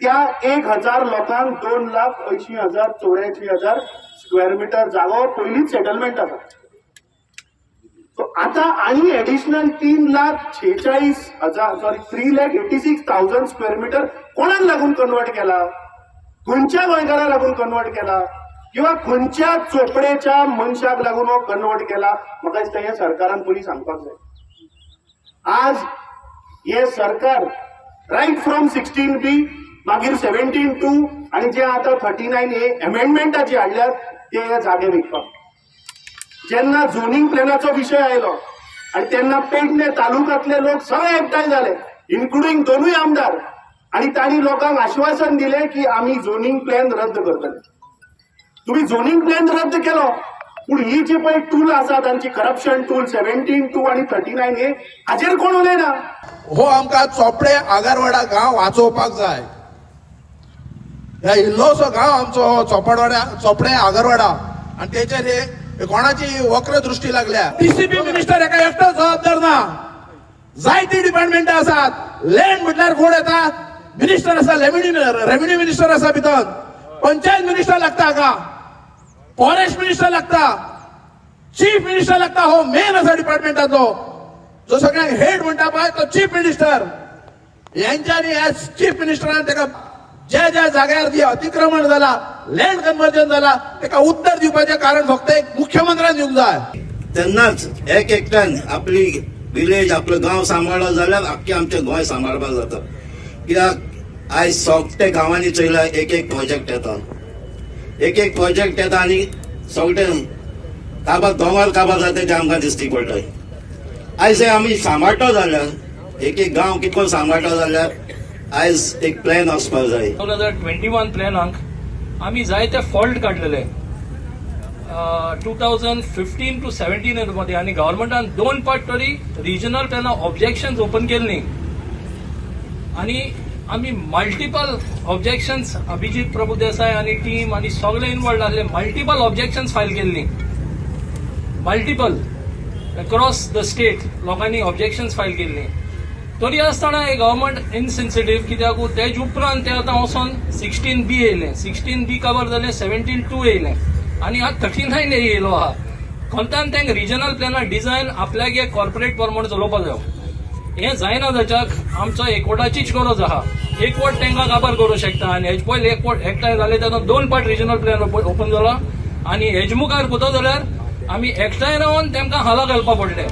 त्या 1000 लोकांक 2,80,084 square metre जागो पयलींच सेटलमेंट आसा. सो आता आणि एडिशनल 3,46,000, sorry, 3,86,000 square meter कोणाक लागून कन्वर्ट केला? खंयच्या गोंयकारा लागून कन्वर्ट केला किंवा खंयच्या चोपडेच्या मनशाक लागून हो कन्वर्ट केला? म्हाका दिसता हें सरकारान पयलीं सांगपाक जाय. आज हे सरकार रायट फ्रॉम 16B, मागीर 17(2) आणि जे आता 39A अमेंडमेंटाची हाडल्यात, ते हे जागे विकपाक. जेन्ना झोनिंग प्लॅनाचो विशय आयलो आणि तेन्ना पेडणे तालुक्यातले लोक सगळे एकठांय जाले, इन्क्लुडींग दोनूय आमदार, आणि तांणी लोकांक आश्वासन दिलें की आमी झोनिंग प्लॅन रद्द करतले. तुम्ही झोनिंग प्लॅन रद्द केलो, पूण ही जी पळय टूल आसा तांची, करप्शन टूल, 17(2) आणि 39A, हाचेर कोण उलयना. हो आमकां चोपडे आगरवाडा गांव वाचोवपाक जाय. ह्या इल्लोसो गांव आमचो हो चोपडवाडा, चोपडे आगरवाडा, आनी तेचेर हे कोणाची वक्र दृष्टी लागल्या. डीसीपी मिनिस्टर एका एकटो जबाबदार ना, जायती डिपार्टमेंटां आसात. लँड म्हटल्यार कोण येता? मिनिस्टर आसा, रेव्हेन्यू रेव्हेन्यू मिनिस्टर आसा, भितर पंचायत मिनिस्टर लागता हाका, फॉरेस्ट मिनिस्टर लागता, चीफ मिनिस्टर लागता. हो मेन आसा डिपार्टमेंटाचो, जो सगळ्यांक हेड म्हणटा पळय, तो चीफ मिनिस्टर. यांच्यानी, ह्या चीफ मिनिस्टरान ताका ज्या ज्या जाग्यार जी अतिक्रमण जाला, लँड कन्वर्जन जाला, ताका उत्तर दिवपाचें कारण फक्त एक मुख्यमंत्र्यान दिवंक जाय. तेन्नाच एक एकट्यान आपली विलेज, आपलो गांव सांबाळ्ळो जाल्यार आख्खें आमचें गोंय सांबाळपाक जाता. कित्याक आयज सगळे गांवांनी चोयला, एक एक प्रोजेक्ट येता, एक एक प्रोजेक्ट येता आनी सगळे काबार, दोंगर काबार जाता, ते आमकां दिश्टी पडटा. आयज हे आमी सांबाळटा जाल्यार, एक एक गांव कितको सांबाळटा जाल्यार, आयज एक प्लॅन आसपाक जाय. 2021 प्लॅनाक आमी जायते फॉल्ट काडलेले 2015 टू 17 मध्ये आनी गव्हर्मेंटान दोन पाट तरी रिजनल प्लॅना ऑब्जेक्शन ओपन केल्ली आनी आमी मल्टिपल ऑब्जेक्शन्स, अभिजीत प्रभुदेसाय आनी टीम आनी सगळे इन्वॉल्ड आसले, मल्टिपल ऑब्जेक्शन्स फायल केल्ली. मल्टिपल अक्रॉस the state लोकांनी ऑब्जेक्शन्स फायल केल्ली. तरी आसतना हे गव्हर्मेंट इनसेन्सिटीव. कित्याक तेज उपरांत ते आतां वचोन 16B येयलें, 16B cover जालें, 17(2) येयलें आनी आतां 39A येयलो आहा. कोंतान तांकां रिजनल प्लॅना डिझायन आपल्यागे कॉर्पोरेट प्रमाणे चलोवपा जायो. हें जायना जाच्याक आमचो एकवटाचीच गरज आहा. एकवट तांकां काबार करूं शकता. आनी हेज पयले एकवट एकठांय जाले तेन्ना दोन पाट रिजनल प्लॅन ओपन जाला आनी हेज मुखार कोता जाल्यार आमी एकठांय रावन तांकां हाला घालपा पडले.